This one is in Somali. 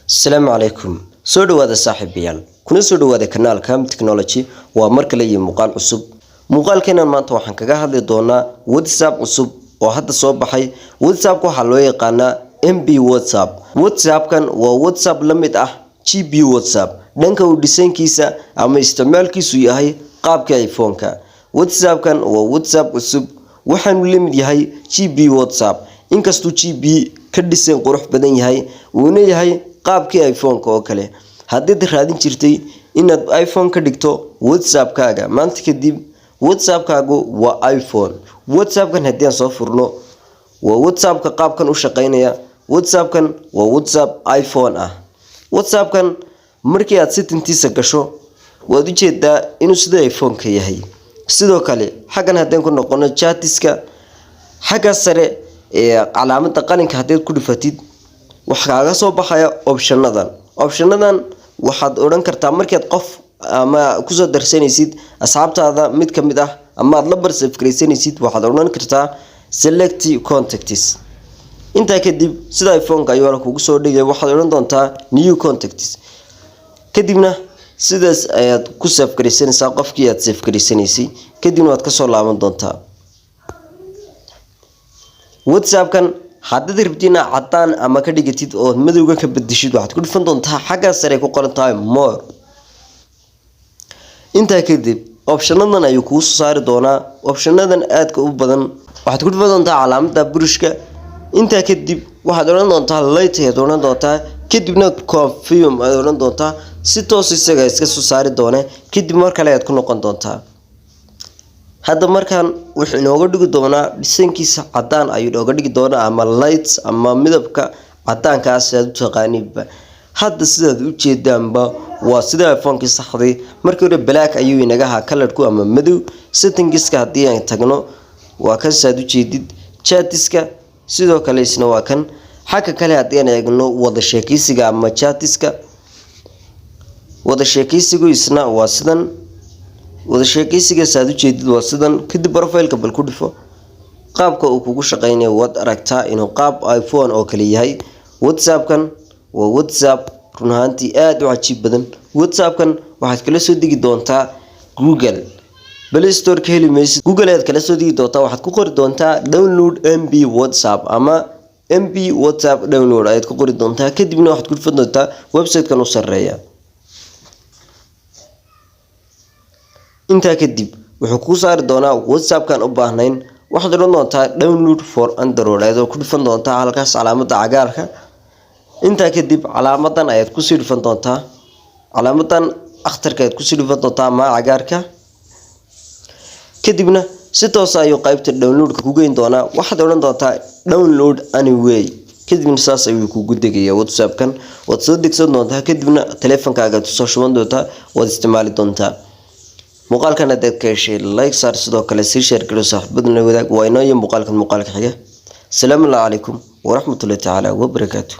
Asalaamu calaykum, soo dhawaada saaxiibayaal, kuna soo dhawaada kanaalka Technology. Waa mar kale iyo muuqaal cusub. Muuqaalkeenan maanta waxaan kaga hadli doonaa WhatsApp cusub oo hadda soo baxay. WhatsAppka waxaa loo yaqaanaa MB WhatsApp. WhatsAppkan waa WhatsApp la mid ah GB WhatsApp dhanka uu dhisankiisa ama isticmaalkiisu yahay qaabka iPhone-ka. WhatsAppkan waa WhatsApp cusub, waxaanu la mid yahay GB WhatsApp, inkastuu GB ka dhisan qurux badan yahay, uuna yahay qaabkii iPhone-ka oo kale. Haddiid raadin jirtay inaad iPhone ka dhigto WhatsAppkaaga, maanta kadib WhatsAppkaagu waa iPhone. WhatsAppkan haddii aan soo furno, waa WhatsAppka qaabkan u shaqeynaya. WhatsAppkan waa WhatsApp iPhone ah. WhatsAppkan markii aad settingtiisa gasho, waad ujeedaa inuu sida iPhone-ka yahay. Sidoo kale xaggan haddaan ku noqono chatiska, xagga sare ee calaamada qalinka haddaad ku dhufatid, waxa kaaga soo baxaya optionadan. Optionadan waxaad odhan kartaa markaad qof ama kusoo darsanaysid asxaabtaada mid ka mid ah ama aad la bar save garaysanaysid, waxaad odhan kartaa "select contacts". Intaa kadib sida iPhone-ka ayuu kugu soo dhigay. Waxaad odhan doontaa "new contacts", kadibna sidaas ayaad ku save garaysanaysaa qofkii aad save garaysanaysay, kadibna waad kasoo laaban doontaa. WhatsAppkan haddaad rabtid inaad cadaan ama ka dhigatid oo madowga ka bedeshid, waxaad ku dhufan doontaa xagga sare ku qoran tahay "more". Intaa kadib optionadan ayuu kuu soo saari doonaa, optionadan aadka u badan. Waxaad ku dhufan doontaa calaamada burushka. Intaa kadib waxaad odhan doontaa "light" ayaad odhan doontaa, kadibna "confirm" ayaad odhan doontaa. Si toos isaga iska soo saari doona. Kadib mar kale ayaad ku noqon doontaa. Hadda markaan wuxuu inooga dhigi doonaa dhisankiisa cadaan ayuu inooga dhigi doonaa, ama light ama midabka cadaankaas aad u taqaaniinba. Hadda sidaad u jeedaanba waa sida iPhone-kii saxday. Markii hore black ayuu inaga ahaa colorku ama madow. Settingska haddii aan tagno, waa kan saad ujeedid. Chatiska sidoo kale isna waa kan. Xagga kale haddii aan eegno wada sheekeysiga ama chatiska, wada sheekeysigu isna waa sidan. Wada sheekeysiga saad ujeedid waa sidan. Kadib profileka bal ku dhifo, qaabka uu kugu shaqeynayo waad aragtaa inuu qaab iPhone oo kale yahay. WhatsAppkan waa WhatsApp run ahaantii aada u cajiib badan. WhatsAppkan waxaad kala soo degi doontaa Google Play Store, ka heli maysid. Google ayaad kala soo degi doontaa. Waxaad ku qori doontaa "download MB WhatsApp" ama "MB WhatsApp download" ayaad ku qori doontaa. Kadibna waxaad ku dhufan doontaa website-kan u sareeya. Intaa kadib wuxuu kuu saari doonaa WhatsAppkan u baahnayn. Waxaad odhan doontaa "download for Android" ayaad ku dhufan doontaa halkaas calaamada cagaarka. Intaa kadib calaamadan ayaad kusii dhufan doontaa, calaamadan akhtarka ayaad kusii dhufan doontaa ama cagaarka. Kadibna si toosa ayuu qaybta downloadka ku geyn doonaa. Waxaad odhan doontaa "download anyway". Kadibna saas ayuu kugu degaya WhatsAppkan. Waad soo degsan doontaa, kadibna taleefankaaga kusoo shuban doontaa, waad isticmaali doontaa. Muuqaalkan haddaad ka heshay, like saar, sidoo kale sii share garo, saaxiibadana wadaag. Waa inoo iyo muuqaalkan muuqaalka xiga. Asalaamu calaykum waraxmatullahi tacaala wabarakaatu.